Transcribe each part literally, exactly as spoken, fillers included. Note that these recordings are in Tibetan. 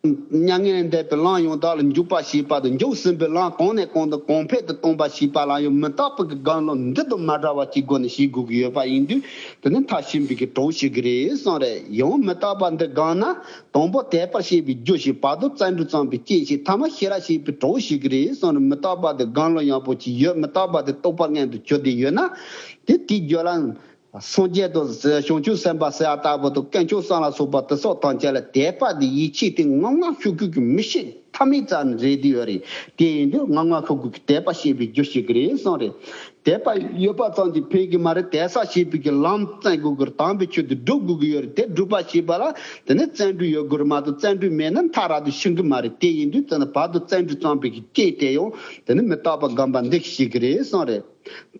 མྱ་ངན་ལས་འདས་པའི་ལམ་ཡང་དག་ལ་འཇུག་པ་ཞེས་པ་དང་འཇུག་ཟིན་པའི་ལམ་གོང་ནས་གོང་དུ་གོང་འཕེལ་དུ་གཏོང་བ་ཞེས་པ་ལ་ཡང་མི་རྟག་པའི་གི་སྒང་ལ་འདི་དང་མ་འདྲ་བ་ཅིག་སྒོ་ནས་ཤེས་དགོས་ཀྱི་ཡོད་པ་ཡིན་དུས། དེ་ནི་མཐར་ཕྱིན་པའི་གི་གྲོགས་ཤིག་གི་རེད་གསུངས་རེད། ཡང་མི་རྟག་པ་འདི་སྒང་ན། དང་པོ་དད་པ་ཞེས་པའི་རྒྱུ་ཞིག་བར་དུ་བརྩོན་འགྲུས་བརྩམས་པའི་རྐྱེན་ཞིག་ཐ་མ་ཤེས་རབ་ཞེས་པའི་གྲོགས་ཤིག་གི་རེད་གསུངས་རེད། མི་རྟག་པ་འདི་སྒང་ལ་ཡང་པོ་ཅིག་ཡོད། མི་རྟག་པ་འདི་རྟོགས་པ་མངོན་དུ་གྱུར་ཏེ་ཡོད་ན། དེ་དེའི་རྒྱུད་ལ། སངས་རྒྱས་དང་བྱང་ཆུབ་སེམས་དཔའ་ཟེར་བ་ལྟ་བུ་དང་དཀོན་མཆོག་གསུམ་ལ་སོགས་པ་དེ་སོགས་ཐམས་ཅད་ལ་དད་པ་དང་ཡིད་ཆེས་དེ་ངང་ངམ་ཤུགས་ཀྱིས་མི་ཤེས་ཐབས་མེད་རྩ་ནས་རེད་དེ་ཡོད་རེད། དེ་ཡིན་དུས་ངང་ངམ་ཤུགས་ཀྱིས་དད་པ་ཞེས་པའི་རྒྱུ་ཞིག་གི་རེད་གསུངས་རེད། དད་པ་ཡོད་པ་ཙམ་གྱིས་ཕན་གྱི་མ་རེད། དད་ས་ཞེས་པའི་གི་ལམ་བཙན་དགོས་ཀྱི་རེད། དམ་པའི་ཆོས་དེ་སྒྲུབ་དགོས་ཀྱི་ཡོད་རེད། དེ་སྒྲུབ་པ་ཞེས་པ་ལ་དེ་ནི་བརྩོན་འགྲུས་ཡོད་དགོས་རེད་མ་གཏོགས་བརྩོན་འགྲུས་མེད་ན་མཐར་ར་དུ་ཤི་གི་མ་རེད། དེ་ཡིན་དུས་དེ་ནི་བར་དུ་བརྩོན་འགྲུས་བརྩམས་པའི་གི་རྐྱེན་དེ་ཡང་དེ་ནི་མི་རྟག་པ་སྒོམ་པ་འདི་ཞིག་གི་རེད་གསུངས་རེད།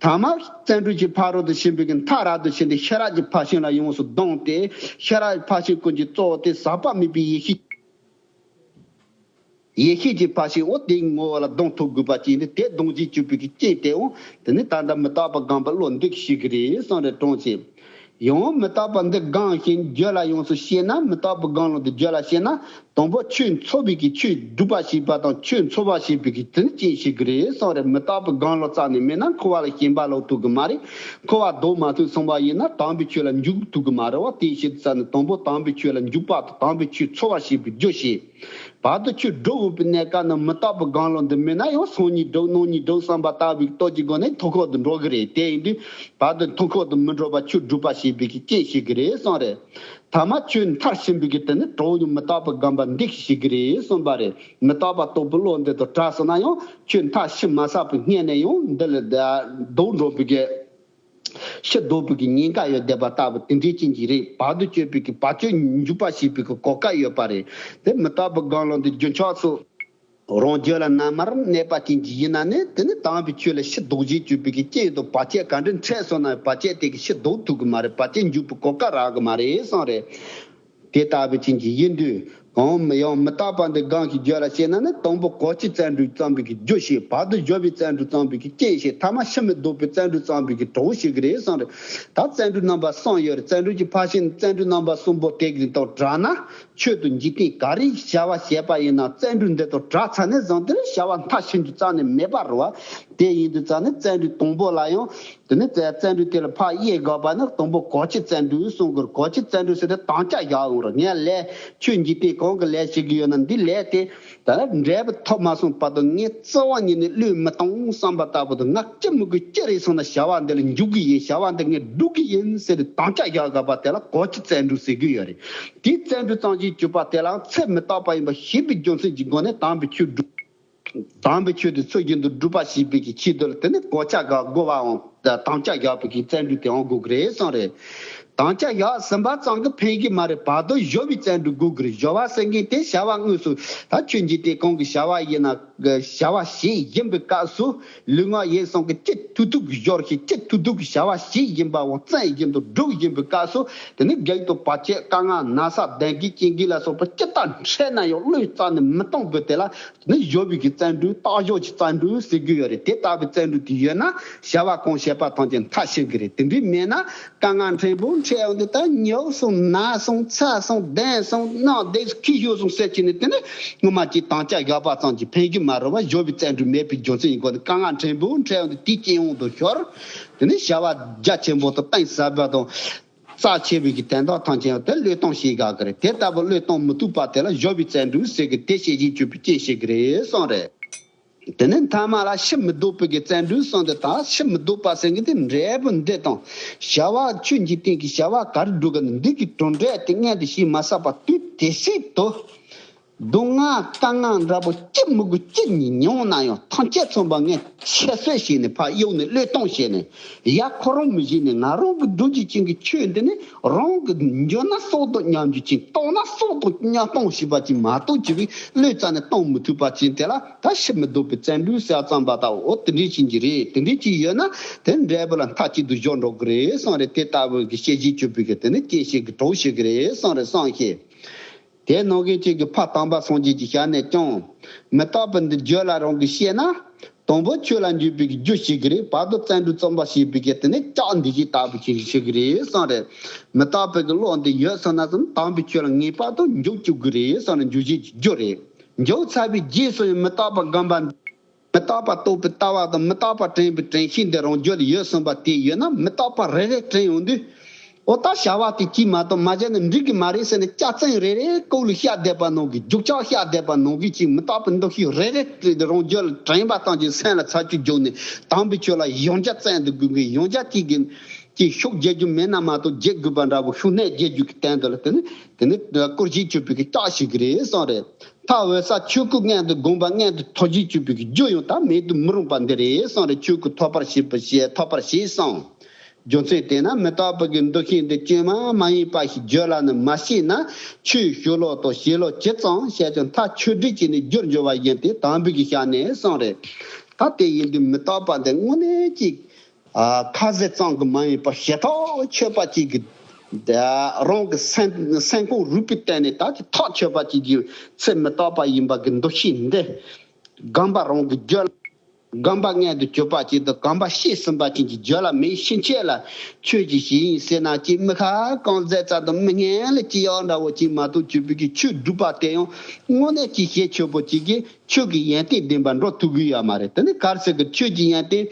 ཐ་མ་བརྩོན་འགྲུས་ཀྱི་ཕ་རོལ་ཏུ་ཕྱིན་པའི་གི་མཐའ་རབ་ཏུ་ཕྱིན་ཏེ་ཤེས་རབ་ཀྱི་ཕར་ཕྱིན་ལ་ཡོངས་སུ་བཟུང་སྟེ། ཤེས་རབ་ཕར་ཕྱིན་ཀུན་གྱི་གཙོ་བོ་དེ་ཟག་པ་མེད་པའི་ཡེ་ཤེས། ཡེ་ཤེས་ཀྱི་ཕར་ཕྱིན་འོ་དེའི་ངོ་བོ་ལ་བཟུང་ཐུབ་དགོས་པ་ཅིག་ནི་དེ་བཟུང་བྱས་གྱུར་པའི་གི་རྐྱེན་དེའང་དེ་ནི་ད་ལྟ་མི་རྟག་པ་སྒོམ་པ་བློ་འདི་ཞིག་གི་རེད་གསུངས་རེད། གྲོང་ཆེ། ཡང་མི་རྟག་པ་འདི་སྒོམ་ཞིང་རྒྱུད་ལ་ཡོངས་སུ་ཤེས་ན། མི་རྟག་པའི་སྒོམ་ལམ་འདི་རྒྱུད་ལ་ཤེས་ན། དང་པོ་ཆོས་འཚོལ་བའི་གི་ཆོས་སྒྲུབ་པ་ཞེས་པ་དང་ཆོས་འཚོལ་བ་ཞེས་པའི་གི་དོན་ཅན་ཞིག་གི་རེད་གསུངས་རེད། མི་རྟག་པའི་སྒོམ་ལམ་རྩ་ནས་མེད་ན་འཁོར་བ་ལ་ཞེན་པ་ལོག་ཐུབ་གི་མ་རེད། འཁོར་བ་ལྡོག་མ་ཐུབ་སོང་བ་ཡིན་ན་དམ་པའི་ཆོས་ལ་འཇུག་ཐུབ་གི་མ་རེད་བ། དེའི་ཕྱིར་རྩ་ནས་དང་པོ་དམ་པའི་ཆོས་ལ་འཇུག་པ་དང་དམ་པའི་ཆོས་འཚོལ་བ་ཞེས་པའི་རྒྱུ་ཞིག་བར་དུ་ཆོས་སྒྲུབ་འོས་པའི་གནས་སྐབས་ན་མི་རྟག་པའི་སྒོམ་ལམ་འདི་མེད་ན་ཡང་སང་ཉིན་སྒྲུབ་གནངས་ཉིན་སྒྲུབ་བསམ་པ་ལྟ་བུའི་སྟོབས་ཀྱི་སྒོ་ནས་མཐོ་འཁོར་དུ་འགྲོ་གི་རེད། དེ་ཡིན་དུས་བར་དུ་མཐོ་འཁོར་དུ་མི་འགྲོ་བར་ཆོས་སྒྲུབ་པ་ཞེས་པའི་གི་རྐྱེན་ཞིག་གི་རེད་གསུངས་རེད། ཐ་མ་ཆོས་མཐར་ཕྱིན་པའི་གི་དེ་ནི་གྲོགས་ཡང་མི་རྟག་པའི་སྒོམ་པ་འདི་ཞིག་གི་རེད་གསུངས་པ་རེད། མི་རྟག་པ་རྟོགས་པའི་བློ་འདི་དང་བྲལ་སོང་ན་ཡང་ཆོས་མཐར་ཕྱིན་མ་ཚར་བའི་སྔོན་ནས་ཡང་འདི་ལ་ལྡོག་འགྲོ་བའི་གི་ཕྱིར་ལྡོག་པའི་གི་ཉེན་ཁ་ཡོད་བསྡད་པ་ལྟ་བུ་དེ་འདྲའི་རྐྱེན་གྱིས་རེད། བར་དུ་གཅོད་པའི་གི་བར་གཅོད་འཇུག་པ་ཞེས་པའི་གི་གོ་སྐབས་ཡོད་པ་རེད། དེ་མི་རྟག་པའི་སྒོམ་ལམ་འདི་རྒྱུན་ཆགས་སུ་རང་རྒྱུད་ལ་ན་མར་གནས་པ་ཅན་གྱི་ཡིན་ན་ནི་དེ་ནི་དམ་པའི་ཆོས་ལ་ཕྱིར་ལྡོག་བྱེད་གཅོད་པའི་གི་རྐྱེན་དང་བར་ཆད་ག་འདྲ་འཕྲད་སོང་ན་བར་ཆད་དེ་གི་ཕྱིར་ལྡོག་ཐུབ་གི་མ་རེད། བར་ཆད་འཇུག་པའི་གོ་སྐབས་རག་གི་མ་རེད་གསུངས་རེད། དེ་ལྟ་བུ་ཅན་གྱི་ཡིན་དུས་གང་ཡང་མི་རྟག་པ་འདི་སྒོམ་ཞིང་རྒྱུད་ལ་ཤེས་ན་ནི་དང་པོ་གོ་ཆའི་བརྩོན་འགྲུས་བརྩམས་པའི་གི་རྒྱུ་ཞིག་བར་དུ་གཞོམ་པའི་བརྩོན་འགྲུས་བརྩམས་པའི་གི་རྐྱེན་ཞིག་ཐ་མ་ཕྱིར་མི་ལྡོག་པའི་བརྩོན་འགྲུས་བརྩམས་པའི་གི་གྲོགས་ཤིག་གི་རེད་གསུངས་རེད། ད་བརྩོན་འགྲུས་རྣམ་པ་གསུམ་ཡོད་རེད། བརྩོན་འགྲུས་ཀྱི་ཕར་ཕྱིན་བརྩོན་འགྲུས་རྣམ་པ་གསུམ་པོ་དེ་གི་དང་བྲལ་ན། ཆོས་དང་འཇིག་རྟེན་ག་རེ་བྱ་བ་བྱས་པ་ཡིན་ན་བརྩོན་འགྲུས་འདི་དང་བྲལ་ཚར་ནས་བཟུང་དེར་བྱ་བ་མཐར་ཕྱིན་རྒྱུ་རྩ་ནས་མེད་པ་རེད་བ། དེ་ཡིན་དུས་རྩ་ནས་བརྩོན་འགྲུས་དང་པོ་ལ་ཡང་དེ་ནས་བརྩོན་འགྲུས་དེ་ལ་ཕར་དབྱེ་དགོས་པ་ནི་དང་པོ་གོ་ཆའི་བརྩོན་འགྲུས་གསུང་དགོས། གོ་ཆའི་བརྩོན་འགྲུས་ཟེར་ཏེ་དམ་བཅའ་བཞག་ཡོང་རེད། ངས་ལས་ཆོས་འཇིག་རྟེན་གང་གི་ལས་བྱེད་ཀྱི་ཡོད་ན་འདི་ལས་དེ་ད་འབྲས་བུ་ཐོབ་མ་སོང་བར་དུ་ངས་རྩ་བ་ཉིད་ནས་བློས་མི་གཏོང་བསམ་པ་ལྟ་བུ་དང་ང་ཅི་མི་དགོས་ཅི་རེད་སོང་ན་བྱ་བ་འདི་ལ་འཇུག་གི་ཡིན། བྱ་བ་འདི་ངས་སྒྲུབ་ཀྱི་ཡིན་ཟེར་ཏེ་དམ་བཅའ་བཞག་དགོས་པ་དེ་ལ་གོ་ཆའི་བརྩོན་འགྲུས་ཟེར་གྱི་ཡོད་རེད། དེའི་བརྩོན་འགྲུས་ཙམ་གྱིས་གྱུར་པ་དེ་ལའང་ཚེ་མི་རྟག་པ་ཡིན་པ་ཤེས་པའི་རྒྱུ་མཚན་གྱི་སྒོ་ནས་དམ་པའི་ཆོས་སྒྲུབ། དམ་པའི་ཆོས་དེ་ཚུལ་བཞིན་དུ་སྒྲུབ་པ་ཞེས་པའི་གི་ཆེད་དུ་ལ་དེ་ནི་གོ་ཆ་དགོས་པའང་དམ་བཅའ་བཞག་པའི་གི་བརྩོན་འགྲུས་དེའང་དགོས་ཀྱི་རེད་གསུངས་རེད། དམ་བཅའ་བཞག་ཟིན་པ་ཙམ་གྱིས་ཕན་གྱི་མ་རེད། བར་དུ་གཞོམ་པའི་བརྩོན་འགྲུས་དགོས་ཀྱི་རེད། གཞོམ་པ་ཟེར་མཁན་དེ་བྱ་བ་དངོས་སུ་ད་ཆོས་འཇིག་རྟེན་གང་གི་བྱ་བ་ཡིན་ན། བྱ་བ་བྱེད་བཞིན་པའི་སྐབས་སུ་ལུས་ངག་ཡིད་གསུམ་གྱི་ཅི་ཐུབ་ཐུབ་ཀྱིས་སྦྱོར་ཞིང་ཅི་ཐུབ་ཐུབ་ཀྱིས་བྱ་བ་བྱེད་བཞིན་པའང་བརྩོན་བཞིན་དུ་སྒྲུབ་བཞིན་པའི་སྐབས་སུ་དེ་ནི་བགེགས་དང་བར་ཆད་དཀའ་ངལ་ན་ཚ་གདོན་བགེགས་རྐྱེན་འགེལ་ལ་སོགས་པ་ཅི་ལྟར་འཕྲད་ན་ཡང་བློས་རྩ་ནས་མི་གཏོང་བའི་དེ་ལ་དེ་ནི་གཞོམ་པའི་གི་བརྩོན་འགྲུས་རྟག་གཞོམ་གྱི་བརྩོན་འགྲུས་ཟེར་གྱི་ཡོད་རེད། དེ་ལྟ་བུའི་བརྩོན་འགྲུས་དེ་ཡོད་ན་བྱ་བ་གང་བྱེད་པ་ཐམས་ཅད་མཐར་ཕྱིན་གྱི་རེད། དེ་འདྲའི་མེད་ན། དཀའ་ངལ་ཕྲན་བུ་འཕྲད་ཡོང་དུས་ད་ཉོབ་སོང་ན་སོང་ཚ་སོང་གདོན་སོང་གནག་བདེ་ཁྱི་ཤོར་སོང་ཟེར་གྱི་ནི་དེ་ནི་སྔོན་མ་ཅིག་དམ་བཅའ་བཞག་པ་ཙམ་གྱིས་ཕན་གྱི་མ་རེད་བ། གཞོམ་པའི་བརྩོན་འགྲུས་མེད་པའི་རྒྱུ་མཚན་ཡིན་དགོས་ནི། དཀའ་ངལ་ཕྲན་བུ་འཕྲད་ཡོང་དུས་དེའི་རྐྱེན་དབང་དུ་ཤོར། དེ་ནི་བྱ་བ་རྒྱ་ཆེན་པོ་དང་གཏིང་ཟབ་པ་དང་རྩ་ཆེ་བའི་གི་དོན་དག་ཐམས་ཅད་དེ་བློས་གཏོང་བྱེད་དགོས་ཀྱི་རེད། དེ་ལྟ་བུ་བློས་གཏོང་མི་ཐུབ་པ་དེ་ལ་གཞོམ་པའི་བརྩོན་འགྲུས་ཟེར་གི་དེ་བྱེད་བཞིན་གྱུར་པའི་རྐྱེན་བྱེད་ཀྱི་རེད་གསུངས་རེད། དེ་ནས་མཐའ་མ་ལ་ཕྱིར་མི་ལྡོག་པའི་གི་བརྩོན་འགྲུས་གསུངས་ཏེ། ད་ཕྱིར་མི་ལྡོག་པ་ཟེར་མཁན་དེ་འབྲས་བུ་འདི་དང་བྱ་བ་ཆོས་འཇིག་རྟེན་གྱི་བྱ་བ་ག་རེ་སྒྲུབ་དགོས་ན་འདི་གི་གྲུབ་འབྲས་དེ་མངོན་དུ་བྱས་མ་ཟད་པ་དུས་དེ་སྲིད་དུ་སྡུག་བསྔལ་དཀའ་ངལ་འདྲ་པོ་ཅི་མི་དགོས་ཅི་མྱོང་ན་ཡང་ཐམས་ཅད་མཚོན་པ་ངས་ཁྱད་གསོད་བྱས་ནས་ཕར་གཡུག་ནས་བློས་གཏོང་བྱས་ནས་ཡ་ཁོ་རང་མི་བྱེད་ནས་ང་རང་གི་སྒྲུབ་བྱེད་ཅན་གྱི་ཆོས་འདི་ནི། རང་གི་འཇོན་ན་སྲོག་དང་མཉམ་འཇོག་ཅིང་། གཏོང་ན་སྲོག་དང་མཉམ་གཏོང་ཞེས་པ་ཅིག་མ་གཏོགས་ཅི་བས་བློས་རྩ་ནས་གཏོང་མི་ཐུབ་པ་ཅིག་དེ་ལ་ད་ཕྱིར་མི་ལྡོག་པའི་བརྩོན་འགྲུས་ཟེར་ཙམ་པ་དང་། འོ་དེ་འདྲའི་ཅན་གྱི་རེད། དེ་འདྲའི་ཅིག་ཡོད་ན་དེ་འབྲས་བུ་ལ་མཐའ་གཅིག་ཏུ་གཞོམ་འགྲོ་གི་རེད་གསུངས་རེད། དེ་ལྟ་བུ་གི་བཤད་བཞིན་གྱུར་པའི་གི་དེ་ནི་སྐྱེ་ཤེས་ཀྱི་གྲོགས་ཤིག་གི་རེད་གསུངས་རེད་གསུངས་ཤིང་། དེ་ནང་བཞིན་གཅིག་གི་ཕ་དམ་པ་སངས་རྒྱས་ཀྱི་ཞལ་ནས་ཀྱང་། མི་རྟག་པའི་འདི་རྒྱུད་ལ་རང་གིས་ཤེས་ན། དང་པོ་ཆོས་ལ་འཇུག་པའི་རྒྱུ་ཞིག་གི་རེད། བར་དུ་བརྩོན་འགྲུས་རྩོམ་པ་ཞེས་པའི་གི་དེ་ནི་ལྕགས་འདི་ཞིག་ལྟ་བུ་ཞིག་ཞིག་གི་རེད་གསུངས་རེད། མི་རྟག་པའི་གི་བློ་འདི་ཡོད་སོང་ན་ཙམ་དམ་པའི་ཆོས་ལ་ངེས་པར་དུ་འཇུག་བཅུག་གི་རེད་གསུངས་རེད། འཇུག་བྱེད་ཀྱི་རྒྱུ་རེད། འཇུག་ཚར་བའི་རྗེས་སུ་ཡང་མི་རྟག་པ་སྒོམ་པ། མི་རྟག་པ་རྟོགས་པའི་ལྟ་བ་དང་མི་རྟག་པ་དྲན་པའི་དྲན་ཤེས་འདི་རང་རྒྱུད་ལ་ཡོད་བསམ་པ་དེ་ཡོད་ན་མི་རྟག་པ་རེ་རེ་དྲན་ཡོང་དུས། ཨོ་ད་བྱ་བ་དེ་གཅིག་མ་གཏོགས་མ་བྱས་ན་འགྲིག་གི་མ་རེད་ཟེར་ནས་སྐྱག་རྫུན་རེ་རེ་ལྐོག་ལུ་བཤད་བསྡད་པ་ནང་གི་རྒྱུག་ཆག་བཤད་བསྡད་པ་ནང་གི་ཅིག་མི་རྟག་པའི་འདུ་ཤེས་རེ་རེ་རང་རྒྱུད་ལ་དྲན་པ་ཙམ་གྱིས་སེམས་ལ་ཚ་གྱུར་བརྒྱུགས་ནས་དམ་པའི་ཆོས་ལ་ཡང་བསྐྱར་བརྩོན་འགྲུས་དགོས་གི། ཡང་བསྐྱར་གཅིག་གི་ཅིག་ཤུགས་རྒྱག་རྒྱུ་མེད་ན་མ་གཏོགས་རྒྱག་དགོས་པ་འདྲ་བོ་ཤུགས་ནས་རྒྱག་རྒྱུ་གི་སྟེང་དུ་ལ་དེ་ནི་དེ་ནི་སྐུར་བཞེས་བཅུག་པའི་གི་ལྕགས་ཤིག་གི་རེད་གསུངས་རེད། ཐ་འོད་གསལ་ཆོས་སྐུ་མངོན་དུ་བསྒོམ་པ་མངོན་དུ་ཐོབ་བྱེད་བཅུག་པའི་རྒྱུ་ཡང་ད་མེད་དུ་མི་རུང་པ་འདི་རེད་གསུངས་རེད། ཆོས་སྐུ་ཐོབ་པར་བྱེད་པ་ཞེས་ཐོབ་པར་བྱེད་གསུངས། རྒྱུ་མཚན་དེས་ན་མི་རྟག་པ་གི་འདུ་ཤེས་འདི་བཅོས་མ་མ་ཡིན་པ་ཞིག་རྒྱུད་ལ་ནི་མ་སྐྱེས་ན་ཆོས་ཞུ་ལོག་དང་བྱེད་ལོག་ཇི་ཙམ་བྱས་ཀྱང་མཐར་ཆོས་སྒྲིག་བྱས་ནས་རྒྱུར་འགྱུར་བ་ཡིན་ཏེ་དམ་པའི་གི་ཞལ་ནས་གསུངས་རེད། ད་དེ་ཡིན་དུས་མི་རྟག་པ་འདི་དངོས་གནས་ཅིག་ཁ་ཟས་ཙམ་གྱིས་མ་ཡིན་པར་ཞེ་ཐག་ཆོད་པ་ཅིག་གི་རང་གི་སེམས་སེམས་ཁོང་རུས་པའི་གཏིང་ནས་ད་ཅིག་ཐག་ཆོད་པ་ཅིག་གི་ཚེ་མི་རྟག་པ་ཡིན་པ་གི་འདུ་ཤེས་འདི་སྒོམ་པ་རང་གི་རྒྱུད་ལ་སྒོམ་པ་མངོན་དུ་གྱུར་པ་ཅིག་དང་སྒོམ་པ་ཤེས་ཟིན་པ་ཅིག་གི་རྒྱུད་ལ་མེད་ཕྱིན་ཆད་ལ་ཆོས་ཀྱི་ཞིག་ཡིན་ཟེར་ན་ཅིག་མི་ཁ་རྐང་རྫས་ཙམ་དང་མི་ངན་ལ་ཅི་ཡག་འདྲ་བོ་ཅིག་མ་གཏོགས་གྱུར་པའི་གི་ཆོས་སྒྲུབ་པ་དེ་ཡང་དངོས་གནས་ཀྱི་ཞེ་ཆོད་པོ་ཅིག་གིས་ཆོས་ཀྱི་ཡོན་ཏན་ལྡན་པ་འགྲོ་ཐུབ་ཀྱི་ཡོད་མ་རེད། དེ་ནི་ག་རེ་ཟེར་གི་ཆོས་ཀྱི་ཡོན་ཏན།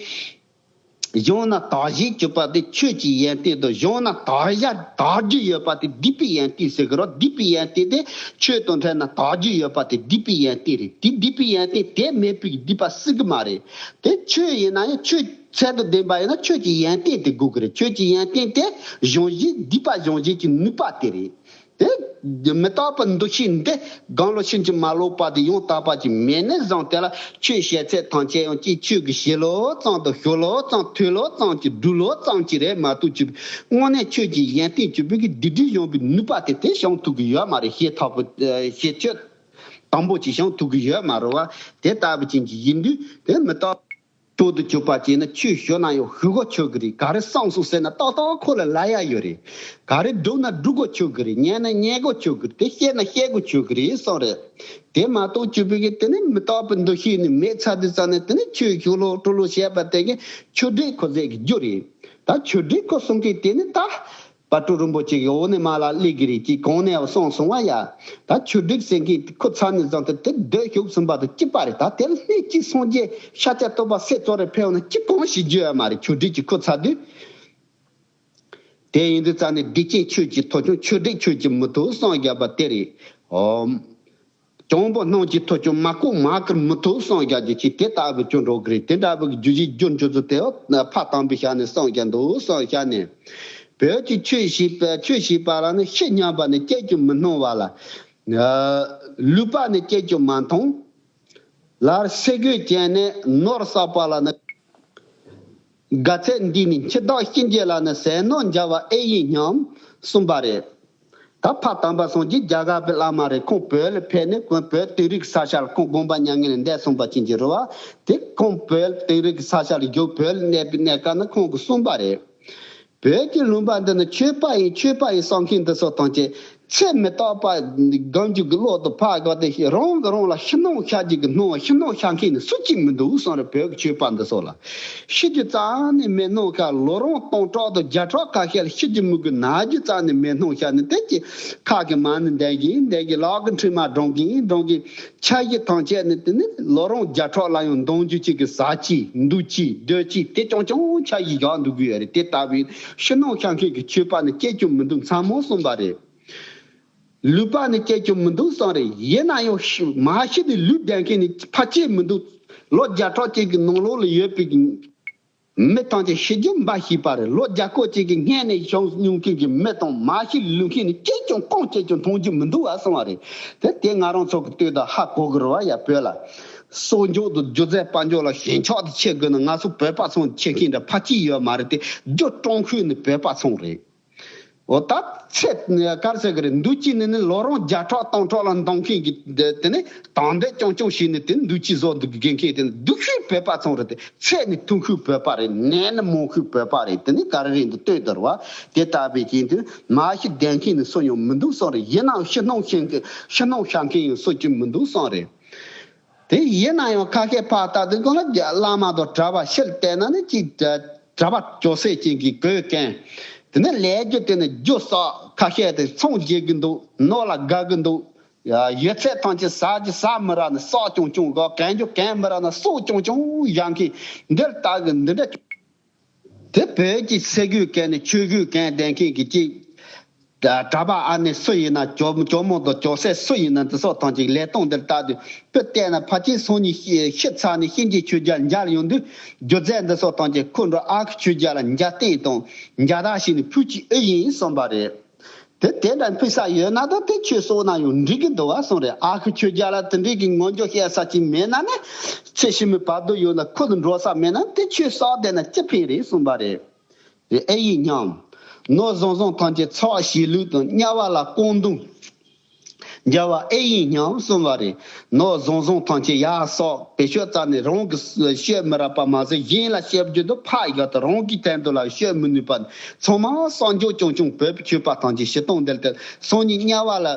གཞུང་ན་དག་བྱེད་གྱུར་པ་དེ་ཆོས་ཀྱི་ཡོན་ཏན་དང་གཞུང་ན་དག་བྱ་དག་རྒྱུ་ཡོད་པ་དེ་སྡིག་པའི་ཡོན་ཏན་ཟེར་གི་རོ། སྡིག་པའི་ཡོན་ཏན་དེ་ཆོས་དང་ཕྲད་ན་དག་རྒྱུ་ཡོད་པ་དེ་སྡིག་པའི་ཡོན་ཏན་རེད། དེ་སྡིག་པའི་ཡོན་ཏན་དེ་མེད་པའི་སྡིག་པ་སྲིད་གི་མ་རེད། དེ་ཆོས་ཡིན་ན་ཡང་ཆོས་ཚད་དང་ལྡན་པ་ཡིན་ན་ཆོས་ཀྱི་ཡོན་ཏན་དེ་དགོས་གི་རེད། ཆོས་ཀྱི་ཡོན་ཏན་དེ་སྦྱང་བྱེད་སྡིག་པ་སྦྱང་བྱེད་ཀྱི་ནུས་པ་དེ་རེད། དེ་མི་རྟག་པའི་འདུ་ཤེས་འདི་སྒང་ལོ་ཕྱིན་ཅི་མ་ལོག་པ་དེ་ཡང་དག་པ་ཅིག་མེད་ནས་བཟུང་དེ་ལ་ཆོས་བཤད་ཚད་ཐམས་ཅད་ཡང་ཅིག་ཆོས་ཀྱི་བྱེད་ལོ་ཙམ་དང་ཞུ་ལོ་ཙམ་ཐོས་ལོ་ཙམ་གྱི་སྒྲུབ་ལོ་ཙམ་གྱི་རེད་མ་གཏོགས་ཅིག་དངོས་གནས་ཆོས་ཀྱི་ཡོན་ཏན་གྱུར་པའི་གི་སྡིག་སྒྲིབ་སྦྱོང་བའི་ནུས་པ་དེ་དེ་བྱུང་ཐུབ་ཀྱི་ཡོད་མ་རེད། ཞེ་ཐག་པོ་ཞེ་ཆོད་དམ་པོ་ཅིག་བྱུང་ཐུབ་ཀྱི་ཡོད་མ་རེད་བ། དེ་ལྟ་བུ་ཅན་གྱི་ཡིན་དུས་དེ་མི་རྟག་མཆོག་ཏུ་གྱུར་པ་བྱས་ན་ཆོས་ཞུ་ན་ཡང་ཞུ་གོ་ཆོད་གི་རེད། ག་རེ་གསུངས་སོང་ཟེར་ན་ཏག་ཏག་ཁོ་ལ་ལབ་ཡ་ཡོད་རེད། ག་རེ་སྒྲུབ་ན་སྒྲུབ་གོ་ཆོད་གི་རེད། ཉན་ན་ཉན་གོ་ཆོད་གི་རེད། དེ་བཤད་ན་བཤད་གོ་ཆོད་གི་རེད་གསུངས་རེད། དེ་མ་གཏོགས་ཆོས་པའི་གི་དེ་ནི་མི་རྟག་པའི་འདུ་ཤེས་ནི་མེད་ཚར་དུས་ཙང་ནས་དེ་ནི་ཆོས་ཞུ་ལོ་སྤྲོ་ལོ་བྱས་པ་དེ་གི་ཆོས་སྒྲིག་ཁོ་ཟེར་གི་རྒྱུ་རེད། ད་ཆོས་སྒྲིག་ཁོ་གསུང་གི་དེ་ནི་ད། དཔལ་སྤྲུལ་རིན་པོ་ཆེ་གིས་འོ་ནི་མ་ལ་སླེབས་ཀྱི་རེད་ཅེས་གོང་ནས་གསུངས་སོང་བ་ཡ། ད་ཆོས་སྒྲིག་ཟེར་མཁན་ཁོ་ཚར་ནས་བཟུང་སྟེ་དེ་སྡོད་ཞུགས་ཟིན་པ་དང་གཅིག་པ་རེད། ད་དེ་ལ་སྣེ་གཅིག་སངས་རྒྱས་ཤཱཀྱ་ཐུབ་པ་སྲས་གཙོ་རེ་ཕེབས་ན་གཅིག་གང་ཞིག་རྒྱུ་ཡོད་མ་རེད། ཆོས་སྒྲིག་གི་ཁོ་ཚར་དུས། དེ་ཡིན་དུས་ཙང་ནས་སྡིག་ཅན་ཆོས་ཀྱིས་ཐོབ་ཀྱང་ཆོས་སྒྲིག་ཆོས་ཀྱིས་མི་ཐོབ་གསུངས་བཞག་པ་དེ་རེད། ཨོ། གྱོང་པོ་སྣང་གཅིག་ཐོབ་ཀྱང་མ་བཀོག་མ་བཀུར་མི་ཐོབ་གསུངས་བཞག་རྒྱུ་ཅིག་དེ་ལྟ་བུ་ཅིག་འགྲོ་གི་རེད། དེ་འདྲ་བུ་གི་རྒྱུ་ཞིག་རྒྱུར་འགྱུར་ཚུལ་དེ་ཕ་དམ་པའི་ཞལ་ནས་གསུངས་བཞག་འདུག་གསུངས་བཞག་ནས། བོད་ཀྱི་ཆོས་ཞེས་པ་ཆོས་ཞེས་པ་ལ་ནི་ཤི་སྙམ་པ་ནི་སྐད་ཀྱང་མི་སྣང་བ་ལ། ལུས་པ་ནི་སྐད་ཀྱང་མ་མཐོང་། ལར་སེ་གོལ་གྱོན་ནས་ནོར་བསགས་པ་ལ་ནི། དགའ་ཚལ་འདི་ནི་འཆི་བདག་གཤིན་རྗེ་ལ་ནི་ཟས་ནོར་འཇལ་བ་ཨེ་ཡིན་སྙམ་གསུངས་པ་རེད། ད་ཕ་དམ་པ་སངས་རྒྱས་རྒྱ་གར་པའི་བླ་མ་རེད། ཁོང་བོད་ལ་ཕེབས་ནས་ཁོང་བོད་དིང་རི་གི་ས་ཆ་ལ་ཁོང་དགོངས་པ་མྱ་ངན་ལས་འདས་སོང་པ་ཅན་གྱི་རེད་བ། དེ་ཁོང་བོད་དིང་རི་གི་ས་ཆ་ལ་བཞུགས་བོད་ལ་གནས་པའི་གནས་སྐབས་ན་ཁོང་གིས་གསུངས་པ་རེད། བོད་ཀྱི་ལུང་པ་འདི་ནི་ཆོས་པ་ཡིན་ཆོས་པ་ཡིན་བསམ་མཁན་འདི་ཚོ་ཐམས་ཅད་ཚེ་མི་རྟག་པ་སྒོམ་རྒྱུ་གི་བློ་དང་ཕར་དགའ་སྟེ་རང་གིས་རང་ལ་ཕྱི་སྣང་ཤར་རྒྱུ་གི་སྣང་བ་ཕྱི་སྣང་ཤར་མཁན་ནི་སུ་གཅིག་མི་འདུག་གསུངས་རེད། བོད་ཀྱི་ཆོས་པ་འདི་ཚོ་ལ། ཤི་རྒྱུ་རྩ་ནས་མེད་སྣང་ཤར། ལོ་རིམ་སྟོང་ཕྲག་དང་བརྒྱ་ཕྲག་ཁ་ཤས་ལ་ཤི་རྒྱུ་མི་དགོས། ན་རྒྱུ་རྩ་ནས་མེད་སྣང་ཤར་ནས་དེ་གི་ཁ་གི་མ་ཎི་འདོན་གིན་འདོན་གིན་ལག་གི་འཕྲེང་མ་སྒྲོན་གིན་སྒྲོན་གིན། འཆར་གཞི་ཐམས་ཅད་ནི་དེ་ནི་ལོ་རིམ་བརྒྱ་ཕྲག་ལ་ཡང་འདོན་རྒྱུ་གཅིག་གི་ཟ་གཅིག་འདུག་གཅིག་སྡོད་གཅིག་དེ་རྐྱང་རྐྱང་འཆར་གཞི་བཞག་འདུག་གི་ཡོད་རེད། དེ་ལྟ་བུའི་ཕྱི་ནང་ཤར་མཁན་གྱི་ཆོས་པ་ནི་སྐྱེས་ཀྱང་མི་འདུག་མཚན་མོ་གསུངས་པ་རེད། ལུས་པ་ནི་སྐྱེས་ཀྱང་མི་འདུག་གསུངས་རེད། ཡིན་ན་ཡང་ཤི་མ་ཤི་དེ་ལུས་ལྡན་མཁན་ནི་ཕལ་ཆེར་མི་འདུག་ལོ་བརྒྱ་ཕྲག་གཅིག་གི་ནང་ལོགས་ལ་ཡོད་པའི་མི་ཐམས་ཅད་ཤི་རྒྱུ་འབའ་ཞིག་པ་རེད། ལོ་བརྒྱ་སྐོར་གཅིག་གི་སྔོན་ནས་བྱུང་མྱོང་མཁན་གྱི་མི་དང་མ་ཤི་ལུས་མཁན་ནི་སྐྱེས་ཀྱང་རྐང་བཅད་ཀྱང་མཐོང་རྒྱུ་མི་འདུག་བ་གསུངས་པ་རེད། དེ་དེ་ང་རང་ཚོ་གི་ལྟོས་དང་ཧ་གོ་གི་རེད་བ་ཡ། བོད་ལ་གསོག་འཇོག་དང་སྒྱུ་རྩལ་དཔལ་འབྱོར་ལ་ཞེན་ཆགས་དེ་ཆེ་དགོས་ན་ང་ཚོ་བོད་པ་ཚོ་ཆེ་མཁན་འདྲ་ཕལ་ཆེར་ཡོད་མ་རེད་དེ། རྒྱུ་སྲོག་ཤོར་ནི་བོད་པ་ཚོ་རེད། འོ་ད་ཚེ་ག་རེ་ཟེར་གི་རེད། འདུག་ཅི་ནི་ནི་ལོ་རིམ་བརྒྱ་ཕྲག་སྟོང་ཕྲག་ལ་འདོན་མཁན་གྱི་དེ་དེ་ནི་དང་འདོད་རྐྱང་རྐྱང་བྱས་ནས་དེ་འདུག་ཅི་བཟོ་འདུག་གི་མཁན་དེ་ནི་སྡུག་ཤོས་བོད་པ་ཚོ་རེད་དེ། ཚེ་ནི་ཐུང་ཤོས་བོད་པ་རེད། ནད་ནི་མང་ཤོས་བོད་པ་རེད། དེ་ནི་ག་རེ་རེད་འདུག་ལྟོས་དོར་བ་དེ་ལྟ་བུའི་རྐྱེན་དེ་མ་ཤི་ལྡན་མཁན་ནི་སུ་ཡང་མི་འདུག་གསུངས་རེད། ཡིན་ནའང་ཕྱི་སྣང་ཤེས་མཁན་ཕྱི་སྣང་ཤར་མཁན་ཡང་སུ་གཅིག་མི་འདུག་གསུངས་རེད། དེ་ཡིན་ན་ཡང་ཁ་ཤས་ཕར་ལྟ་དུས་སྒང་ལ་བླ་མ་དང་གྲྭ་པ་ཕྱིར་བལྟས་ན་ནི་གཅིག་གྲྭ་པ་ཅོག་ཙེ་གཅིག་གིས་གོས་གོན། དེ་ནས་ལས་རྒྱུ་དེ་ནི་རྒྱུ་བསགས། ཁ་ཤས་དེ་ཚོང་རྒྱག་གི་འདུག་ནོར་ལ་དགའ་གི་འདུག་ཡོད་ཚད་ཐམས་ཅད་ཟ་རྒྱུ་ཟ་མི་རག་ནས་བསགས་ཀྱང་ཀྱང་དགོས། གོན་རྒྱུ་གོན་མི་རག་ན་བསགས་ཀྱང་ཀྱང་བཞག་མཁན་འདི་ལྟ་གི་འདི་འདྲ། དེ་བོད་ཀྱི་ས་གོས་གོན་ནས་ཆོས་གོས་གོན་བསྡད་མཁན་གྱི་གཅིག་གྲྭ་པ་ཨ་ནེ་སུ་ཡིན་ན། ཇོ་ཇོ་མོ་དང་ཇོ་སྲས་སུ་ཡིན་ན། འདི་ཚོ་ཐམས་ཅད་ལས་སྟངས་འདི་ལྟ་དུས་དཔེ་བལྟས་ན་ཕལ་ཆེར་སང་ཉིན་ཤི་ཤི་ཚར་ནས་གཤིན་རྗེ་ཆོས་རྒྱལ་མཇལ་ཡོང་དུས་སྒྱུ་རྩལ་འདི་ཚོ་ཐམས་ཅད་ཁོ་འགྲོ་ཨ་ཁུ་ཆོས་རྒྱལ་ལ་མཇལ་རྟེན་དང་མཇལ་དར་བྱས་ནས་ཕུལ་གྱི་ཨེ་ཡིན་བསམ་པ་རེད། དེ་དེ་འདྲ་ཕུལ་ས་ཡོད་ན་ད་དེ་ཆོས་གསོག་ན་ཡང་འགྲིག་གི་འདུག་བ་གསུངས་རེད། ཨ་ཁུ་ཆོས་རྒྱལ་ལ་དེ་འདྲའི་གི་ངོ་འཇོག་བཤད་ས་ཅིག་མེད་ན་ནི། ཚེ་ཕྱི་མའི་བར་དོ་ཡོད་ན་ཁོ་ལ་འགྲོ་ས་མེད་ན་དེ་ཆོས་གསོག་བསྡད་ན་ཅི་ཕན་རེད་གསུངས་པ་རེད། རེད་ཨེ་ཡིན་སྙམ། ནོར་བཟང་བཟང་ཐམས་ཅད་ཚ་བ་ཞིག་ལུས་དང་དམྱལ་བ་ལ་རྐང་རྡུང་རྒྱབ་པ་ཨེ་ཡིན་སྙམ་གསུངས་པ་རེད། ནོར་བཟང་བཟང་ཐམས་ཅད་ཡར་བསགས། བེད་སྤྱོད་རྩ་ནས་རང་གིས་སྤྱོད་མི་རག་པ་མ་ཟད་གཞན་ལ་སྤྱོད་རྒྱུ་དང་ཕར་བཞག་སྟེ་རང་གི་དོན་དུ་ལ་སྤྱོད་མི་ནུས་པ་ཚང་མ་བསགས་འཇོག་ཀྱང་ཀྱང་བོད་པའི་ཆོས་པ་ཐམས་ཅད་ཞི་སྟོང་འདིར་བསྟན། སང་ཉིན་དམྱལ་བ་ལ་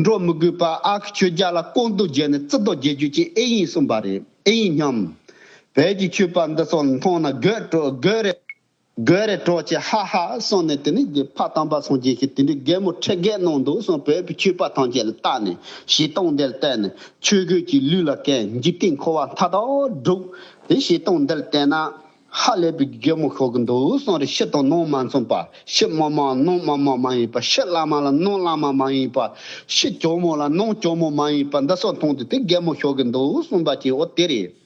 འགྲོ་མི་དགོས་པར་ཨ་ཁུ་ཆོས་རྒྱལ་ལ་རྐང་རྡུང་བརྒྱབ་ནས་བརྩི་མདོག་རྒྱག་རྒྱུ་ཅིག་ཨེ་ཡིན་གསུངས་པ་རེད། ཨེ་ཡིན་སྙམ། བོད་ཀྱི་ཆོས་པ་འདི་ཚོ་མཐོང་ན་དགོད་བྲོ་དགོད་རེ། དགོད་རེ་བྲོ་བྱེད་ཧ་ཧ་གསུངས་ནས། དེ་ནས་དེ་ཕ་དམ་པ་སངས་རྒྱས་ཀྱིས་དེ་འདྲའི་གད་མོ་ཁྲེལ་གད་གནང་འདུག་གསུངས། བོད་པའི་ཆོས་པ་ཐམས་ཅད་ལ་བལྟས་ནས་ཞི་སྟོང་འདིར་བལྟས་ནས་ཆོས་གོས་ཀྱི་ལུས་ལ་གོན། འཇིག་རྟེན་འཁོར་བ་མཐའ་དག་བསྒྲུབས། དེ་ཞི་སྟོང་འདིར་བལྟས་ན་ཧ་ལས་པའི་གད་མོ་ཤོར་གི་འདུག་གསུངས་རེད། ཕྱི་དང་ནང་མ་མཚུངས་པ། ཕྱི་མི་མང་ནང་མི་མང་མ་ཡིན་པ། ཕྱི་བླ་མ་ལ་ནང་བླ་མ་མ་ཡིན་པ། ཕྱི་ཇོ་མོ་ལ་ནང་ཇོ་མོ་མ་ཡིན་པ། འདི་ཚོ་མཐོང་དུས་དེ་གད་མོ་ཤོར་གི་འདུག་གསུངས་པ་ཅིག་འོ་དེ་རེད།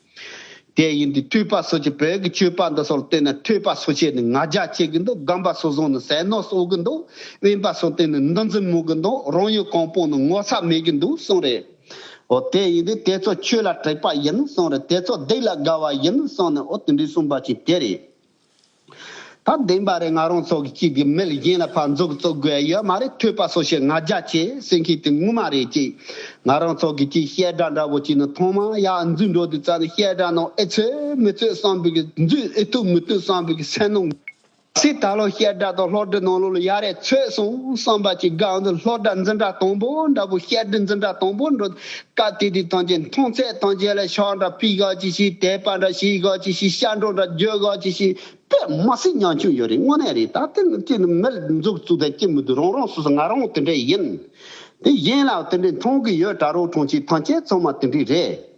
དེ་ཡིན་དུས་ཐོས་པ་སོགས་ཀྱི་བོད་ཀྱི་ཆོས་པ་འདི་ཚོར་བལྟས་ན་ཐོས་པ་སོགས་བྱས་ནས་ང་རྒྱལ་ཆེ་གི་འདུག་སྒོམ་པ་སོགས་བཟུང་ནས་ཟས་ནོར་གསོག་གི་འདུག་དབེན་པ་སོགས་བལྟས་ནས་འདུ་འཛི་མོ་གི་འདུག་རང་ཡུལ་གང་སྤོང་ནས་ངོ་ཚ་མེད་གི་འདུག་གསུངས་རེད། འོ་དེ་ཡིན་དུས་དེ་ཚོ་ཆོས་ལ་དྲེགས་པ་ཡིན་གསུངས་རེད། དེ་ཚོ་སྡིག་ལ་དགའ་བ་ཡིན་གསུངས་ནས་འོ་དེ་འདྲའི་གསུངས་པ་ཅིག་དེ་རེད། ད་བདེན་པ་རེད། ང་རང་ཚོ་གི་གཅིག་གི་མི་ལ་གཞན་ལ་ཕར་མཛུབ་བཙུགས་དགོས་ཡོད་མ་རེད། ཐོས་པ་སོགས་བྱས་ང་རྒྱལ་ཆེ་ཟེར་མཁན་དེ་ངོ་མ་རེད། ཅིག་ང་རང་ཚོ་གི་གཅིག་བཤད་གྲྭ་འདྲ་བོ་ཅིག་ནང་ཐོག་མར་ཡར་འཛུལ་འགྲོ་དུས་ཙམ་ནས་བཤད་གྲྭ་ནང་ཨེ་ཚོད་མི་ཚོད་བསམ་པའི་གི་འཛུལ་ཨེ་ཐུབ་མི་ཐུབ་བསམ་པའི་གི་སེམས་ནང་། སྲིད་ད་ལོ་བཤད་གྲྭ་དང་སློབ་གྲྭ་ནང་ལོགས་ལ་ཡར་རེ་ཚོད་སོང་བསམ་པ་ཅིག་དགའ་འདུག་སློབ་གྲྭ་འཛིན་གྲྭ་དང་པོ་འདྲ་བོ། བཤད་གྲྭ་འཛིན་གྲྭ་དང་པོ་འགྲོ་སྐབས་དེ་དུས་ཐམས་ཅད་མཐོང་ཚད་ཐམས་ཅད་ལ་ཕྱག་འདྲ་ཕུལ་ག་ཅིག་ཤིག་དད་པ་འདྲ་བྱེད་ག་ཅིག་ཤིག་ཤ་འགྲོ་འདྲ་རྒྱག་ག་ཅིག་ཤིག་དཔེ་མི་སྲིད་ཉམ་ཆུང་ཡོད་རེད། དངོས་གནས་རེད། ད་དེ་ནི་ཅི་ནི་མི་ལ་མཛུབ་བཙུགས་དང་ཅི་མི་འདུག་རང་རང་སོ་སོ་ང་རང་དེ་འདྲ་ཡིན། དེ་གཞན་ལ་དེ་འདྲའི་མཐོང་གི་ཡོད། གྲྭ་རོགས་གྲོང་ཁྱེར་ཐམས་ཅད་ཚང་མ་དེ་འདྲ་རེད།